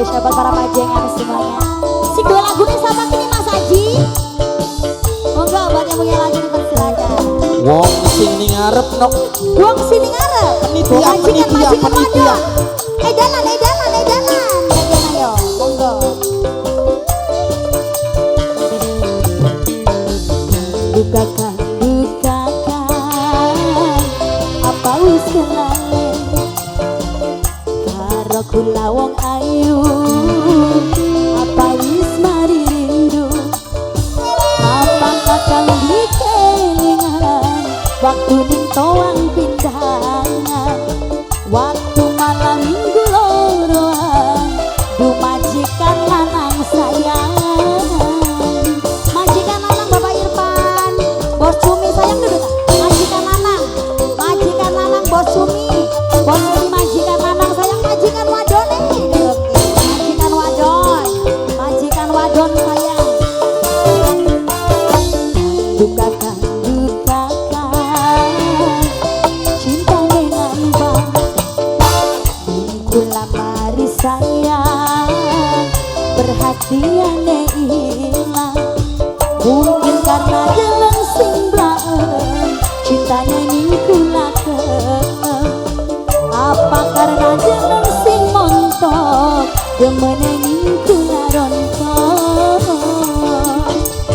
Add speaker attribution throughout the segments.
Speaker 1: Spesial buat para pajengan semuanya. Sing dua lagu nih sama kini Mas Aji. Monggo buat yang punya lagu dipersilakan.
Speaker 2: Wong sing ning ngarep nok.
Speaker 1: Wong sing ning ngarep.
Speaker 2: Penitia,
Speaker 1: Majikan,
Speaker 2: penitia,
Speaker 1: majikan
Speaker 2: penitia.
Speaker 1: wadon. Eh dalan, eh dalan, eh dalan. Gantian ayo, monggo. Bukakan, bukakan, apa wis kenale karo kula wong ayu, apa wis mari rindu, apa kakang dikelingan waktu ning toang pindangan, waktu malam minggu loroan, du majikan lanang sayang. Majikan lanang Bapak Irfan, Bos Cumi sayang dulu tak? Majikan lanang Bos Cumi, Bos Cumi majikan lanang sayang, majikan wadon nih, majikan wadon, majikan wadon sayang. Bukakan, bukakan, cintane ngambang, kula mari sayang, perhatiane ilang. Mungkin karena deleng sing blaen, cintane ning kula kelem. Apa karena deleng sing montok, demene ning kula rontok.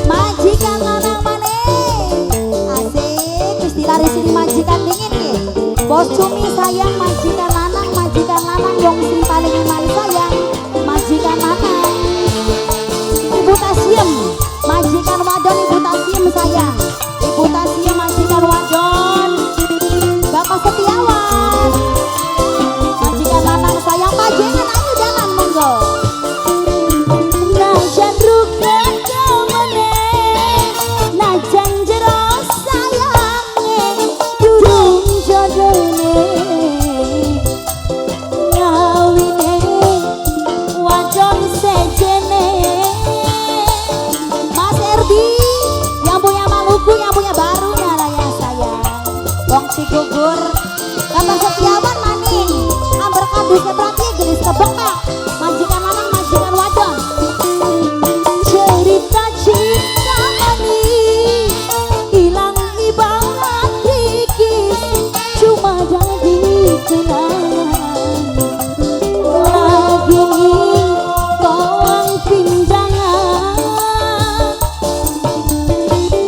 Speaker 1: Majikan lanang maneh, asik wis dilarisi majikan dingin nih. Bos Cumi sayang, majikan lanang wong sing paling eman sayang, majikan lanang. Ibu Tasiem, majikan wadon Ibu Tasiem sayang. Ibu Tasiem majikan wadon. Bapak Setiawan, majikan lanang sayang, pajengan ayo jalan monggo. Najan ruket kemene, najan jero sayange, durung jodone ngawine wadon sejene. Mas Erdi yang punya Maluku, yang punya Baruna Raya sayang. Wong Cigugur, Bapak Setiawan maning, amber kadus berarti gelis kebek. Majikan lanang, majikan wadon. Cerita cinta manis hilang ibarat rikis, cuma jadi kenangan. Lagi ning toang pindangan,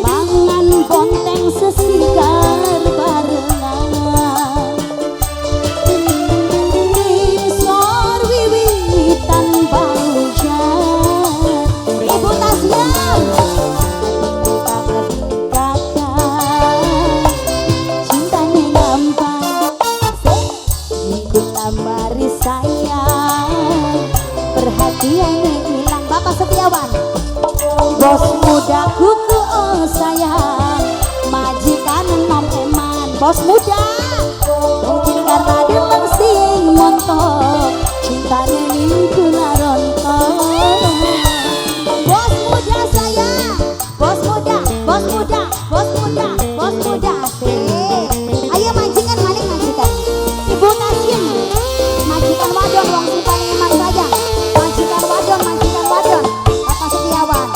Speaker 1: mangan bonteng sesigar barengan, ngisor wiwitan paujan. Ibu Tasiem, kakak cintane gampang, ikut mari sayang, perhatiane hilang. Bapak Setiawan, bos muda kuku oh sayang, majikan enom eman. Bos muda, mungkin karena deleng sing montok, cintane ning kula rontok. Bos muda sayang, bos muda, bos muda, bos muda, bos muda asik. Ayo majikan maning majikan. Ibu Tasiem, majikan wadon wong sing paling eman sayang. Majikan wadon, majikan wadon. Bapak Setiawan,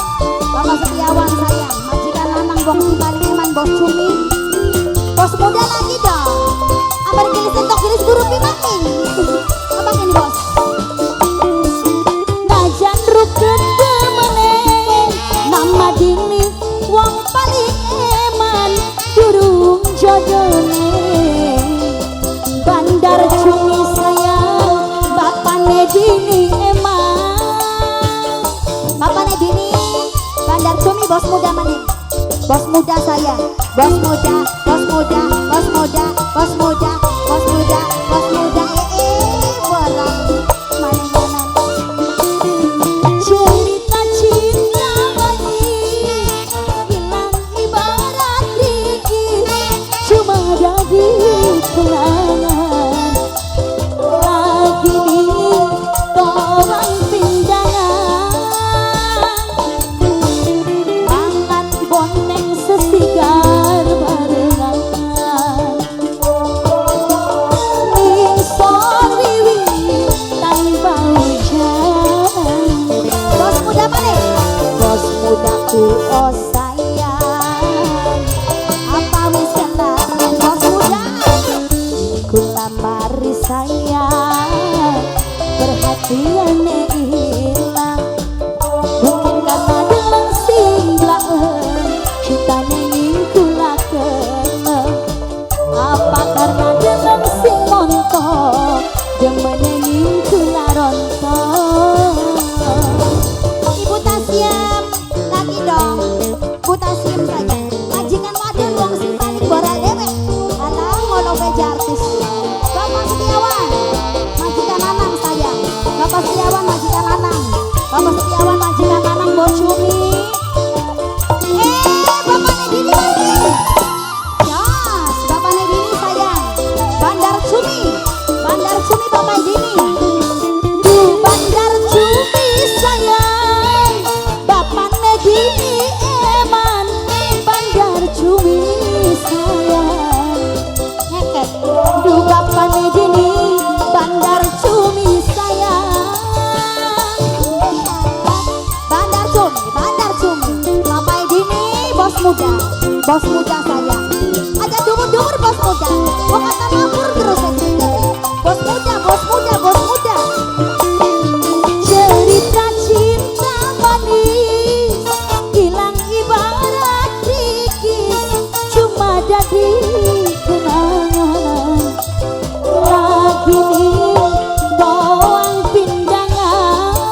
Speaker 1: Bapak Setiawan sayang, majikan lanang wong sing paling eman Bos Cumi. Bos muda lagi dong. Ambar gelis entok gelis guru maning. Apa ini bos? Najan ruket demene, nama dini wong paling eman, durung jodone. Bandar Cumi sayang, bapane dini eman. Bapane dini, Bandar Cumi bos muda maning. Bos muda sayang, bos muda, bos muda, bos muda, bos muda, bos muda, bos muda, borong maning-maning. Cerita cinta manis hilang ibarat rikis, cuma jadi kenangan. Lagi ning toang pindangan, mangan bonteng sesigar barengan. Ku oh sayang, apa wis kelalen bos muda? Ku lamari sayang, perhatiannya hilang. Mungkin karena deleng sing blaen, cintane ning kula kelem. Apa karena deleng sing montok, demene ning kula rontok. Ibu Tasiem lagi dong. Bu Tasiem saja. Majikan wadon wong sing paling boral dhewe. Alah, ngono wae artis. Bapak Setiawan, majikan lanang sayang. Bapak Setiawan majikan lanang. Bapak Setiawan majikan lanang bocumi. Eh, Bapak Nedini lagi. Yes, Bapak Nedini sayang. Bandar Cumi, Bandar Cumi Bapak Dini. Du Bandar Cumi sayang, Bapak Nedini eman. Bandar Cumi sayang. Ngeket. Du Bapak Nedini, Bandar Cumi sayang. Bandar Cumi, Bandar Cumi. Bapak Dini, bos muda, bos muda sayang. Aja dumur-dumur bos muda. Kok kata mabur terus aja. Bos muda, bos muda, bos muda. Cerita cinta manis hilang ibarat trikis, cuma jadi kenangan. Lagi nih bawang pindangan,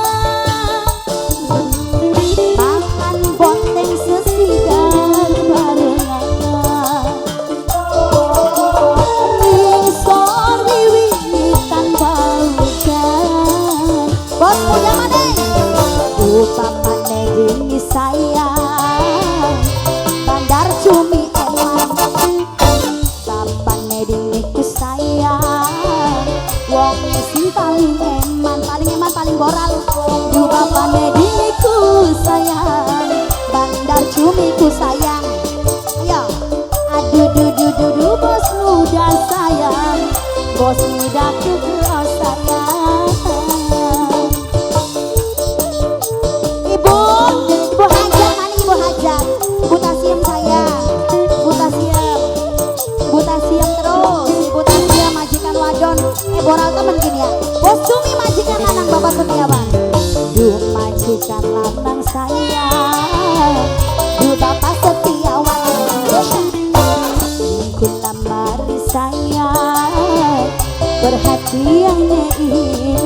Speaker 1: makan bonteng sesigar barengan. Ngisor wiwitan baujan. Bos muda mana? Upamane gini sayang, Bandar Cumi eman. Bapane diniku sayang, wong sing paling eman, paling eman, paling boral. Du bapane diniku sayang, Bandar Cumi ku sayang. Ayo, aduh du du du du bos muda sayang, bos muda ku sayang. Ibu, Ibu Hajat mana Ibu Hajat? Ibu Tasiem sayang, Ibu Tasiem, Ibu Tasiem terus, Ibu Tasiem majikan wadon, eh boral temen gini ya. Bos Cumi majikan lanang Bapak Setiawan. Duh majikan lanang sayang, duh Bapak Setiawan. Ku lamari sayang, perhatiannya hilang.